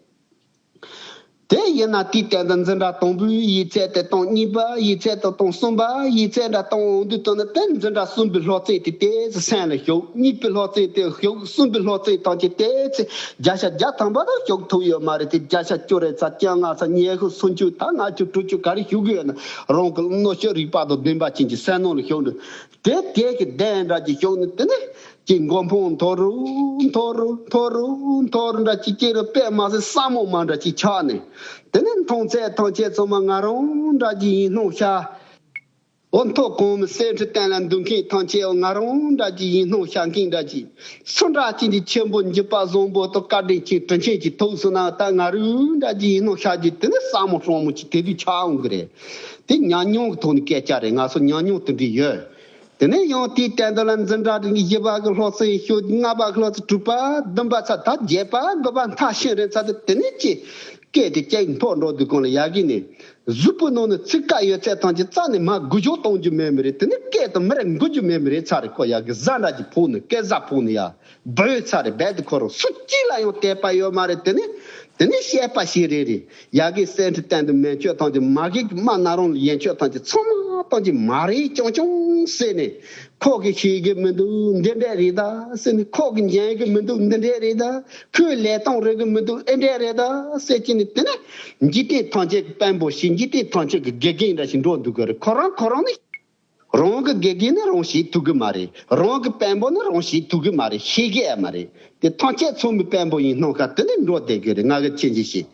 དེ་ཡིན་ན་དེའི་སྟེང་དུ་འཛིན་གྲྭ་དང་པོའི་ཡིག་ཚད་དེ་དང་གཉིས་པ་ཡིག་ཚད་དང་དང་གསུམ་པ་ཡིག་ཚད་འདྲ་གཏོང་འོང་དུས་ཙམ་ནས་དེ་འཛིན་གྲྭ་གསུམ་པའི་སློབ་ཚན་དེ་ཏོག་ཙམ་སེམས་ལ་ཞུགས། གཉིས་པའི་སློབ་ཚན་དེ་ཞུགས། གསུམ་པའི་སློབ་ཚན་ཐམས་ཅད་ཏོག་ཙམ་བརྒྱ་ཆ་བརྒྱ་ཐམ་པ་དང་ཞུགས་ཐུབ་ཡོད་མ་རེད། དེ་བརྒྱ་ཆ་བཅུ་རེད་ཚར། བཅོ་ལྔ་ཚར། ཉི་ཤུ། སུམ་ཅུ། ད་ལྔ་བཅུ་དྲུག་ཅུ་ག་རེ་ཞུགས་ཀྱི་ཡོད་ན་རང་གི་མནོ་ཤེས་རིག་པ་དང་ལྡན་པ་ཅན་གྱི་སེམས་ནང་ལ་ཞུགས་འདུག་དེ་དེ་གི་གདན་འདྲ་ཅིག་ཞུགས་ནས་དེ་ནས་ཅིག་མགོ་འཕང་མཐོ་རུ་མཐོ་རུ་མཐོ་རུ་མཐོ་རུ་འདྲ་ཅིག་སྐྱེ་རུ་དཔེ་མ་སྲིད་ས་མོ་མ་འདྲ་ཅིག་ཆགས་ནས། དེ་ནས་མཐོང་ཚད་ཐམས་ཅད་ཚང་མ་ང་རང་འདྲ་ཅིག་ཡིན་སྣང་ཤར། འོ་མཐོ་གོང་མའི་གསེར་ཁྲི་སྟེང་ལ་འདུག་མཁན་ཐམས་ཅད་ང་རང་འདྲ་ཅིག་ཡིན་སྣང་ཤར་མཁན་འདྲ་ཅིག་སུ་འདྲ་ཅིག་འདི་ཆེན་པོ་འཇིགས་པ་བཟང་པོ་དང་བཀའ་དྲིན་ཅན་དྲིན་ཆེན་གྱི་ཐུགས་སུ་ན་ད་ང་རང་འདྲ་ཅིག་ཡིན་སྣང་ཤར་རྒྱུ་དེ་ནས་ས་མོ་སྲང་མོ་ཅིག་དེ་དུས་ཆགས་འོང་གི་རེད། དེ་ཉམས་མྱོང་གི་ཐོག་ནས་སྐད་ཆ་རེད། ང་ཚོ་ཉམས་མྱོང་དེ་འདྲ་ཡོད། དེ་ནས་ཡང་དེའི་སྟེང་དུ་ལ་འཛིན་གྲྭ་རིམ་བཞི་པ་གི་སློབ་ཚན་ཞུགས། ལྔ་པ་གི་སློབ་ཚན། དྲུག་པ། བདུན་པ་ཚར། ད་བརྒྱད་པ་དགུ་པ་མཐར་ཕྱིན་རན་ཚར་དུས་དེ་ནས་ཅི་སྐད་དེ་ཅིག་མཐོ་འགྲོ་དུས་གང་ལ་ཡ་གི་ནས་གཟུགས་པོ་ནང་ནས་ཚིག་ཀ་ཡོད་ཚད་ཐམས་ཅད་རྩ་ནས་མར་འགུལ་སྐྱོད་གཏོང་རྒྱུ་མེད་མི་རེད། དེ་ནས་སྐད་དུ་མི་རེ་འགུལ་རྒྱུ་མེད་མི་རེད། ཚར་རེ་ཁོ་ཡ་གི་གཟའ་འདྲ་ཅིག་ཕོག་ནས་སྐད་གཟའ་ཕོག་ནས་ཡ། སྦས་ཚར་རེ་རྦད་དེ་ཁོ་རང་སུ་གཅིག་ལ་ཡང་དད་པ་ཡོད་མ་རེད། དེ་ནས་དེ་ནས་བཤད་པ་ཞིག་རེད་རེད། ཡ་གི་གསེར་ཁྲི་སྟེང་དུ་མན་ཆད་ཐམས་ཅད་མ་གི་མ་ན་རོང་ལ་ཡན་ཆད་ཐམས་ཅད་ཚང་མ་ཐམས་ཅད་མ་རེད་ཀྱང་ཀྱང་ཟེར་ནས། ཁོ་གི་ཤེས་གི་མི་འདུག་འདི་འདྲས་རེད་ད་ཟེར་ནས། ཁོ་གི་ཉན་གི་མི་འདུག་འདི་འདྲས་རེད་ད། ཁོའི་ལས་སྟངས་རེད་གི་མི་འདུག་ཨེ་འདྲས་རེད་ད་ཟེར་གྱི་ནས། དེ་ནས་འཇིག་རྟེན་ཐམས་ཅད་ཀྱི་དཔོན་པོ་ཞིག་འཇིག་རྟེན་ཐམས་ཅད་ཀྱི་དགེ་རྒན་འདྲ་ཞིག་འགྲོ་འདུག་གི་རེད། ཁོ་རང་ཁོ་རང་ནི། རང་གི་དགེ་རྒན་ནི་རང་བྱེད་ཐུབ་གི་མ་རེད། རང་གི་དཔོན་པོ་ནི་རང་བྱེད་ཐུབ་གི་མ་རེད། ཤེས་གི་ཨེ་མ་རེད། དེ་ཐམས་ཅད་ཚང་མའི་དཔོན་པོ་ཡིན་སྣང་ཤར་དེ་ནས་འགྲོ་བསྡད་གི་རེད། ང་གི་ཆེན་ཆེན་ཞིག་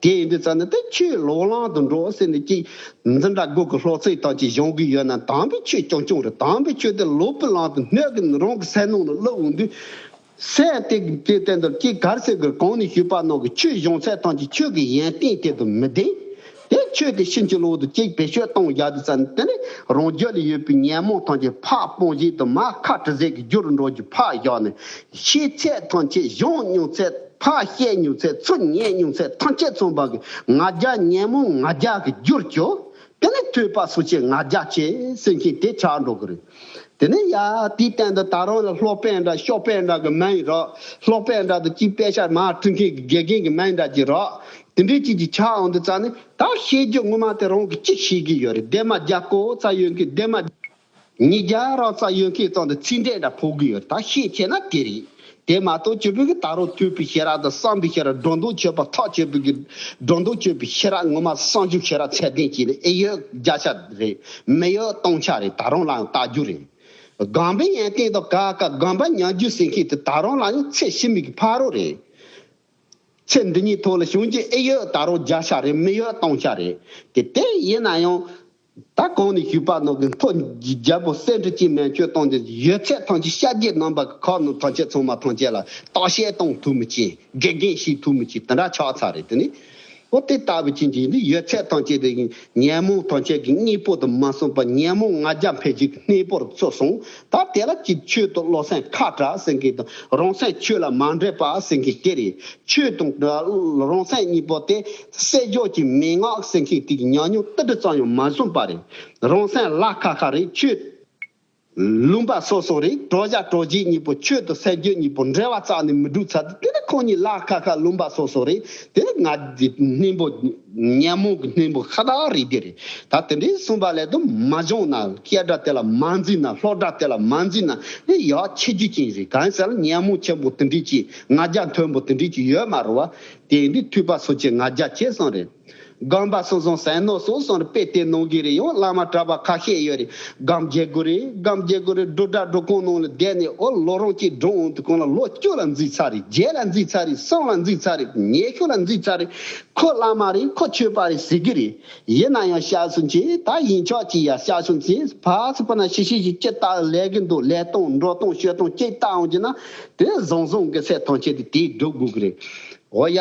དེ་ཡིན་དུས་ཙམ་ནས་དེ་ཆོས་ལོག་ལམ་དུ་འགྲོ་ཟེར་ནས་ཅིག་འཛིན་གྲྭ་དགུ་གི་སློབ་ཚན་དང་ཅིག་སྦྱོང་གི་ཡོད་ན། དམ་པའི་ཆོས་རྐྱང་རྐྱང་རེད། དམ་པའི་ཆོས་དེ་ལོག་པའི་ལམ་དུ་སྣོད་ཀྱི་རང་གི་སེམས་ནང་ལ་བླུག་འོང་དུས། སེམས་དེ་དེ་སྟེང་དུ་ཅིག་གར་སེ་གི་གོང་ནས་ཞུས་པ་ནང་གི་ཆོས་སྦྱོང་ཚད་ཐམས་ཅད་ཆོས་ཀྱི་ཡོན་ཏན་དེ་དང་མི་ལྡན། དེ་ཆོས་དེ་ཕྱིན་ཅི་ལོག་ཏུ་ཅིག་བེད་སྤྱོད་གཏོང་ཡག་དུས་ཙམ་དེ་ནས་རང་རྒྱུད་ལ་ཡོད་པའི་ཉོན་མོངས་ཐམས་ཅད་ཕར་སྤོང་བྱེད་དུ་མར་ཁ་དྲི་ཟས་ཀྱི་རྒྱུ་རུ་འགྲོ་རྒྱུ་ཕར་བཞག་ནས། ཤེས་ཚད་ཐམས་ཅད་སྦྱོང་མྱོང་ཚད་ ཕར་བཤད་མྱོང་ཚད། ཚུར་ཉན་མྱོང་ཚད། ཐམས་ཅད་ཚང་བ་གི་ང་རྒྱལ། ཉོན་མོངས་ང་རྒྱལ་གྱི་རྒྱུར་གྱུར། དེ་ནས་ཐོས་པ་སོགས་ཀྱི་ང་རྒྱལ་ཆེ་ཟེར་མཁན་དེ་ཆགས་འགྲོ་གི་རེད། དེ་ནས་ཡ་དེའི་སྟེང་དུ་ད་རུང་ལ་སློབ་དཔོན་འདྲ་ཤོག་དཔོན་འདྲ་གི་མིང་རག་སློབ་དཔོན་འདྲ་དུ་ཅིག་དཔེ་ཆ་མར་ཁྲིད་མཁན་གྱི་དགེ་རྒན་གྱི་མིང་འདྲ་ཅིག་རག་དེ་འདྲའི་ཅིག་ཅིག་ཆགས་འོང་དུས་ཙང་ནས། ད་བཤད་རྒྱུ་ངོ་མ་དེ་རང་གི་ཅིག་ཤེས་ཀྱི་ཡོད་རེད། ལྡན་མ་རྒྱ་སྐོར་ཙམ་ཡོད་མཁན། ལྡན་མ་ཉིས་བརྒྱ་རོགས་ཙམ་ཡོད་མཁན་ཙམ་དུ་ཚིག་འགྲེལ་འདྲ་ཕོག་གི་ཡོད་རེད། ད་ཤེས་ཆེ་ན་དེ་རེད། དེ་མ་གཏོགས་ཁྱོད་བོད་ཀྱི་ད་རུང་ཐོས་པའི་ཤེས་རབ་དང་བསམ་པའི་ཤེས་རབ། སྒྲོ་འདོགས་ཆོད་པ་ཐག་ཆོད་པའི་གི་སྒྲོ་འདོགས་ཆོད་པའི་ཤེས་རབ་ངོ་མ་བསམ་བྱུང་ཤེས་རབ་ཚད་ལྡན་གྱི་ཨེ་ཡོད་བརྒྱ་ཆ་རེད། མི་ཡོད་སྟོང་ཆ་རེད། ད་རུང་ལའང་བལྟ་རྒྱུ་རེད། སྒོམ་པའི་ཡོན་ཏན་དང་ག་ག་སྒོམ་པ་ཉམས་རྒྱུ་ཟེར་མཁན་དེ་ད་རུང་ལའང་ཚེ་ཕྱི་མའི་གི་ཕ་རོལ་རེད། ཚེ་འདི་ཉིད་ཐོག་ལ་བྱུང་རྒྱུ་ཨེ་ཡོད་ད་རུང་བརྒྱ་ཆ་རེད། མི་ཡོད་སྟོང་ཆ་རེད། དེ་དེ་ཡིན་ན་ཡང་། ད་གོང་ནས་ཞུས་པ་ནང་གི་མཐོ་རྒྱལ་པོ་སྲས་འབྲི་ཅིང་མན་ཆོད་གཏོང་རྒྱུ་ཡོད་ཚད་ཐམས་ཅད་ཤཱཀྱའི་རྣམ་པ་གི་ཁོག་ནང་ཐམས་ཅད་ཚང་མ་ཐམས་ཅད་ལ་བརྟག་དཔྱད་གཏོང་ཐུབ་མི་ཅིག་དགེ་རྒན་ཞིག་ཐུབ་མི་ཅིག་དེ་འདྲ་ཆགས་ཚར་རེད། དེ་ནི་ཨོ་དེ་ལྟ་བུ་ཅན་གྱི་ནི་ཡོད་ཚད་ཐམས་ཅད་དེ་ཉོན་མོངས་ཐམས་ཅད་ཀྱི་གཉེན་པོ་དུ་མ་སོང་པ། ཉོན་མོངས་ང་རྒྱལ་འཕེལ་རྒྱུའི་གནས་པོར་ཚུད་སོང་། ད་དེ་ལ་ཅིག་ཆོས་དང་བློ་སེམས་ཁ་བྲལ་ཟེར་མཁན་དང་། རང་སེམས་ཆོས་ལ་མ་འདྲེས་པ་ཟེར་མཁན་དེ་རེད། ཆོས་དང་རང་སེམས་གཉིས་པོ་དེ་སྲིད་སྦྱོར་གྱི་མན་ངག་ཟེར་མཁན་དེ་གི་ཉམས་མྱོང་ཏིལ་འབྲུ་ཙམ་ཡང་མ་བཟུང་པ་རེད། རང་སེམས་ལ་ཁ་ཁ་རེད། ཆོས་ལུང་པ་སོ་སོ་རེད། གྲོགས་ཤ་གྲོགས་གཅིག་གཉིས་པོ་ཆོས་དང་སྲིད་སྦྱོར་གཉིས་པོ་འབྲེལ་བ་རྩ་ནས་མི་འགྲུབ་ཚར་དུས། དེ་ནི་ཁོང་གཉིས་ལ་ཁ་ཁ་ལུང་པ་སོ་སོ་རེད། དེ་ནི་ང་འདི་སྙིང་པོ་ཉོན་མོངས་ཀྱི་སྙིང་པོ་ཤ་སྟག་རེད། དེ་རེད། ད་དེ་འདྲའི་གསུངས་པ་ལས་དུ་མ་བྱུང་ན། སྐད་སྒྲ་དེ་ལ་མ་འཛིན་ན། ལྷོ་སྒྲ་དེ་ལ་མ་འཛིན་ན་ནི་ཡག་ཆེ་རྒྱུ་ཅན་རེད། གང་ཟེར་ན་ཉོན་མོངས་ཆེན་པོ་དེ་འདྲའི་ཅིག་ང་རྒྱལ་མཐོན་པོ་དེ་འདྲའི་ཅིག་ཡོད་མ་རེད་བ། དེ་འདི་ཐོས་པ་སོགས་ཀྱི་ང་རྒྱལ་ཆེ་སོང་རེད། སྒོམ་པ་སོགས་སོང་ཟས་ནོར་སོགས་སོང་རེད། དཔེ་དེ་ནང་གི་རེད། ཡང་བླ་མ་གྲྭ་པ་ཁ་ཤས་ཡོད་རེད། སྒོམ་རྒྱག་དགོས་རེད། སྒོམ་རྒྱག་དགོས་རེད། སྒྲུབ་གྲྭ་སྒྲུབ་ཁང་ནང་ལ་བསྡད་ནས་ཨོ་ལོ་རང་གཅིག་སྒྲུབ་འོང་དུས་གང་ལ་ལོ་བཅུ་ལ་འཛིན་ཚར་རེད། བརྒྱད་ལ་འཛིན་ཚར་རེད། གསུམ་ལ་འཛིན་ཚར་རེད། ཉི་ཤུ་ལ་འཛིན་ཚར་རེད། ཁོ་བླ་མ་རེད། ཁོ་ཆོས་པ་རེད་ཟེར་གི་རེད། ཡིན་ན་ཡང་བཤད་སོང་ཅི། ད་ཡིན་ཆོག་ཅི་ཡ་བཤད་སོང་ཅི། ཕ་ཚུ་པ་ན་ཤི་ཤི་ཞིག་ཅི་ལྟ་ལས་གི་འདུག་ལས་སྟངས་འགྲོ་སྟངས་སྤྱོད་སྟངས་ཅི་ལྟ་འོང་རྒྱུ་ན། དེ་བཟང་བཟང་གི་ཚད་ཐམས་ཅད་དེ་དེས་སྒྲུབ་དགོས་གི་རེད། འོ་ཡ།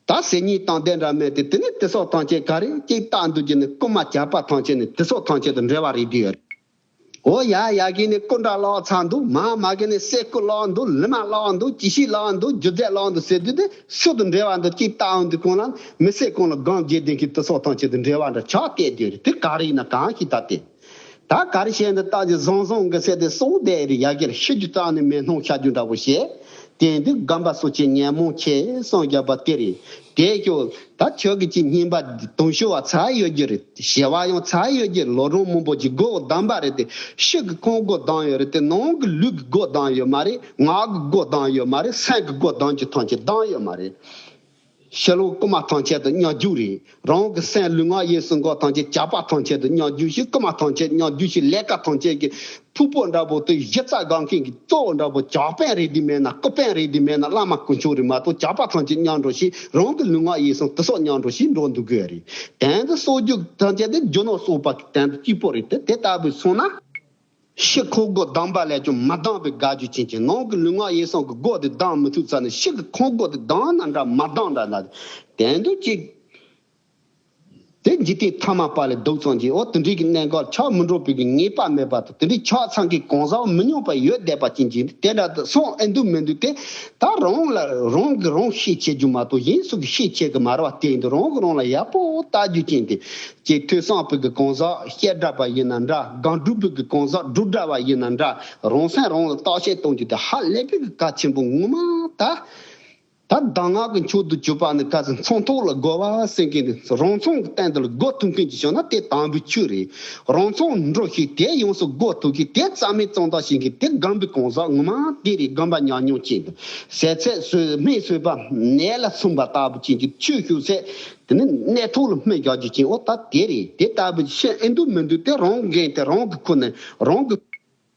ད་ཟེར་སྙིང་གཏམ་དེ་འདྲ་མེད་དེ། དེ་ནི་དེ་སོགས་ཐམས་ཅད་ག་རེ་གཅིག་བལྟ་འདུག་རྒྱུ་ནི་རྐུན་མ་ཇག་པ་ཐམས་ཅད་ནི་དེ་སོགས་ཐམས་ཅད་དང་འབྲེལ་བ་རེད་དུས་ཡོད་རེད། འོ་ཡ་ཡ་གི་ནི་རྐུན་འདྲ་ལོག་ཚར་འདུག་མ་མ་གི་ནི་སེ་རྐུ་ལོག་འདུག་ལི་མ་ལོག་འདུག་ཅི་ཞིག་ལོག་འདུག་རྒྱུ་རྫས་ལོག་འདུག་ཟེར་དུས་དེ་སུ་དང་འབྲེལ་བ་འདུག་གཅིག་བལྟ་འོང་དུས་གང་ལ་མི་སེར་གང་ལ་སྒོམ་རྒྱག་དེ་གི་དེ་སོགས་ཐམས་ཅད་དང་འབྲེལ་བ་འདྲ་ཆགས་བསྡད་དུས་རེད། དེ་ག་རེ་ཡིན་ན་གང་ཞིག་ད་དེ། ད་ག་རེ་བཤད་འདི་ལྟ་ཅི་བཟང་བཟང་གི་ཟེར་ཏེ་གསུངས་བསྡད་རེད། ཡ་གིར་ཤི་རྒྱུ་རྩ་ནས་མེད་སྣང་ཤར་རྒྱུ་འདྲ་པོ་བཤད། དེ་འདི་སྒོམ་པ་སོགས་ཀྱི་ཉོན་མོངས་ཆེ་སོང་རྒྱབ་པ་དེ་རེད། དེ་ཁྱོད་ད་ཁྱོད་ཀྱི་ཅི་སྙིང་པ་དུང་ཤོར་བ་ཚར་ཡོད་རྒྱུ་རེད། ཞེ་བ་ཡང་ཚར་ཡོད་རྒྱུ་རེད། ལོ་གྲངས་མང་པོ་ཅིག་སྒོ་བསྡམས་པ་རེད་དེ། ཕྱི་གི་ཁོང་སྒོ་བསྡམས་ཡོད་རེད་དེ། ནང་གི་ལུས་ཀྱི་སྒོ་བསྡམས་ཡོད་མ་རེད། ངག་གི་སྒོ་བསྡམས་ཡོད་མ་རེད། སེམས་ཀྱི་སྒོ་བསྡམས་རྒྱུ་ཐམས་ཅད་བསྡམས་ཡོད་མ་རེད། ཕྱི་ལོགས་རྐུན་མ་ཐམས་ཅད་དུ་སྙོམས་འཇུག་རེད། རང་གི་སེམས་ལུས་ངག་ཡིད་གསུམ་ཀ་ཐམས་ཅད་ཇག་པ་ཐམས་ཅད་དུ་སྙོམས་འཇུག་ཞིང་། རྐུན་མ་ཐམས་ཅད་སྙོམས་འཇུག་ཞིང་། ལས་ཀ་ཐམས་ཅད་ཀྱི་ཕུང་པོ་འདྲ་པོ་དེ་གཞི་རྩ་སྒང་མཁན་གྱི་གཙོ་བོ་འདྲ་པོ་ཇག་པ་རེད་དེ་མེད་ན། རྐུ་པ་རེད་དེ་མེད་ན། བླ་མ་དཀོན་མཆོག་རེད་མ་གཏོགས་ཇག་པ་ཐམས་ཅད་སྙོམས་འགྲོ་ཞིང་། རང་གི་ལུས་ངག་ཡིད་གསུམ་དེ་སོགས་སྙོམས་འགྲོ་ཞིང་འགྲོ་འདུག་དགོས་རེད། དོན་དུ་གསོག་རྒྱུ་ཐམས་ཅད་དེ་རྒྱུ་ནོར་གསོག་པ་གི་དོན་དུ་གཅིག་པོ་རེད་དེ། དེ་ལྟ་བུ་སོང་ན། ཕྱི་ཁོག་སྒོ་བསྡམས་པ་ལས་ཀྱང་མ་བསྡམས་པའི་དགའ་རྒྱུ་ཅན་གྱི། ནང་གི་ལུས་ངག་ཡིད་གསུམ་གྱི་སྒོ་དེ་བསྡམས་མི་ཐུབ་ཙ་ནས། ཕྱི་གི་ཁོག་སྒོ་དེ་བསྡམས་ན་འདྲ་མ་བསྡམས་འདྲ་ན། དོན་དུ་གཅིག་དེ་འཇིག་རྟེན་ཐ་མལ་པ་ལས་ལྡོག་ཙམ་གྱིས། འོ་དེ་འདྲའི་གི་གནད་འགག་ཆགས་མི་འགྲོ་བའི་གི་ངེས་པ་མེད་པ་དང་། དེ་འདྲའི་ཆགས་ཚང་གི་གང་ཟག་མི་སྙོམས་པ་ཡོད་བསྡད་པ་ཅན་གྱི་དེ་འདྲ་དུ་སོང་ཨེ་འདུག་མི་འདུག་དེ་ད་རང་ལ་རང་གིས་རང་ཤེས་བྱེད་རྒྱུ་མ་གཏོགས་གཞན་སུ་གིས་ཤེས་བྱེད་གི་མ་རེད་བ། དེ་ཡིན་དུས་རང་གིས་རང་ལ་ཡག་པོ་བལྟ་རྒྱུ་ཅན་དེ། ཅིག་ཐོས་བསམ་པའི་གི་གང་ཟག་བཤད་གྲྭ་པ་ཡིན་ན་འདྲ། སྒོམ་སྒྲུབ་པའི་གི་གང་ཟག་སྒྲུབ་གྲྭ་པ་ཡིན་ན་འདྲ། རང་སེམས་རང་ལ་བརྟག་དཔྱད་གཏོང་རྒྱུ་དེ་ཧ་ལས་པའི་གི་གལ་ཆེན་པོ་ངོ་མ་ད། ད་གདམས་ངག་གི་མཆོག་ཏུ་གྱུར་པ་ནི་ག་ཚོད་མཚོན་ཐོག་ལ་རྒོལ་བ་ཟེར་མཁན་དེ། རང་མཚོན་གྱི་སྟེང་དུ་ལ་རྒོལ་ཐུབ་མཁན་ཅིག་བྱུང་ན་དེ་དམ་པའི་ཆོས་རེད། རང་མཚོན་འགྲོ་ཤེས་དེ་ཡོངས་སུ་རྒོལ་ཐུབ་མཁན་དེ་རྩ་མེད་གཙང་དག་བྱེད་མཁན་དེ་སྒོམ་པའི་གང་ཟག་ངོ་མ་དེ་རེད། སྒོམ་པ་ཉམས་མྱོང་ཅན་དུ་ཟས་ཚད་ཟོས་སྨན་ཟོས་པ་ནད་ལ་སོན་པ་ལྟ་བུ་ཅན་གྱི་ཆོས་ཞུ་ཚད་དེ་ནི་གནས་ཐོག་ལ་སྨན་རྒྱག་རྒྱུ་ཅན། འོ་ད་དེ་རེད། དེ་ལྟ་བུ་ཤེས་ཨེ་འདུག་མི་འདུག་དེ་རང་འགན་དེ་རང་གི་ཁུར་ནས་རང་གི་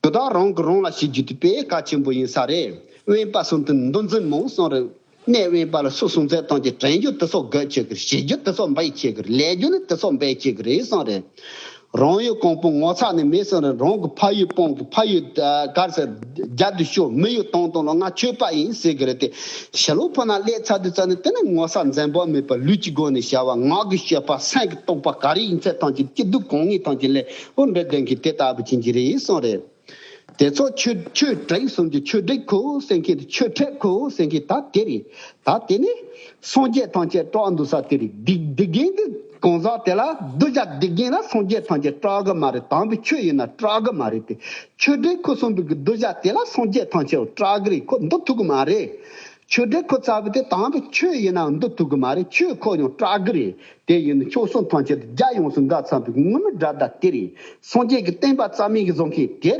དོ་བདག་རང་གིས་རང་ལ་བྱེད་རྒྱུ་དེ་དཔེ་གལ་ཆེན་པོ་ཡིན་ས་རེད། དབེན་པ་གསུམ་དུ་འདུ་འཛི་མང་གསུངས་རེད། གནས་དབེན་པ་ལ་སོ་སོ་མཛད་སྟངས་ཀྱི་དྲན་རྒྱུ་དེ་ཚོ་དགོས་ཆེ་གི་རེད། བྱེད་རྒྱུ་དེ་ཚོ་འབད་ཆེ་གི་རེད། ལས་རྒྱུ་ནི་དེ་ཚོ་འབད་ཆེ་གི་རེད་གསུངས་རེད། རང་ཡུལ་གོང་བུ་ངོ་ཚ་ནས་མེད་གསུངས་རེད། རང་གི་ཕ་ཡུལ་སྤོང་གི་ཕ་ཡུལ་གར་ཟེར་རྒྱ་དུ་ཤོར། མི་ཡུལ་དོང་དོང་ལ་ང་ཆོས་པ་ཡིན་ཟེར་གི་རེད་དེ། ཕྱི་ལོགས་ཕོ་ན་སླེབས་ཚར་དུས་ཙ་ནས་དེ་ནི་ངོ་ཚ་འཛེམ་བག་མེད་པ་ལུས་ཀྱི་སྒོ་ནས་བྱ་བ། ངག་གི་སྤྱོད་པ། སེམས་ཀྱི་རྟོག་པ་ག་རེ་ཡིན་ཚད་ཐམས་ཅད་སྐྱིད་སྡུག་གང་ངེས་ཐམས་ཅད་ལས་འོ་འདྲ་ལྡན་གི་དེ་ལྟ་བུ་ཅན་གྱི་རེད་གསུངས་རེད། དེ་ཚོ་ཆོས་ཆོས་དྲེགས་གསུམ་གྱི་ཆོས་དྲེགས་ཁོ་ཟེར་མཁན་དེ། ཆོས་དྲེགས་ཁོ་ཟེར་མཁན་ད་དེ་རེད། ད་དེ་ནི་སངས་རྒྱས་ཐམས་ཅད་སྐྲག་འདུག་ས་དེ་རེད། སྡིག་སྡིག་རྒན་དེ་གང་ཟག་དེ་ལ། གདུལ་བྱ་སྡིག་རྒན་ལ་སངས་རྒྱས་ཐམས་ཅད་སྐྲག་གི་མ་རེད། དམ་པའི་ཆོས་ཡིན་ན་སྐྲག་གི་མ་རེད་དེ། ཆོས་དྲེགས་ཁོ་གསུམ་པོའི་གི་གདུལ་བྱ་དེ་ལ་སངས་རྒྱས་ཐམས་ཅད་སྐྲག་གི་རེད། ཁོ་འདུལ་ཐུབ་གི་མ་རེད། ཆོས་དྲེགས་ཁོ་ཚ་བོ་དེ་དམ་པའི་ཆོས་ཡིན་ནའང་འདུལ་ཐུབ་གི་མ་རེད། ཆོས་ཁོ་ཡང་སྐྲག་གི་རེད། དེ་ཡིན་ན་མཆོག་གསུམ་ཐམས་ཅད་རྒྱ་ཡོངས་སུ་འགག་ཚར་བའི་ངུར་སྨྲིག་དགྲ་སྟ་དེ་རེད། སངས་རྒྱས་ཀྱི་བསྟན་པ་རྩ་མེད་ཀྱི་བཟོ་མཁན་དེ་རེད།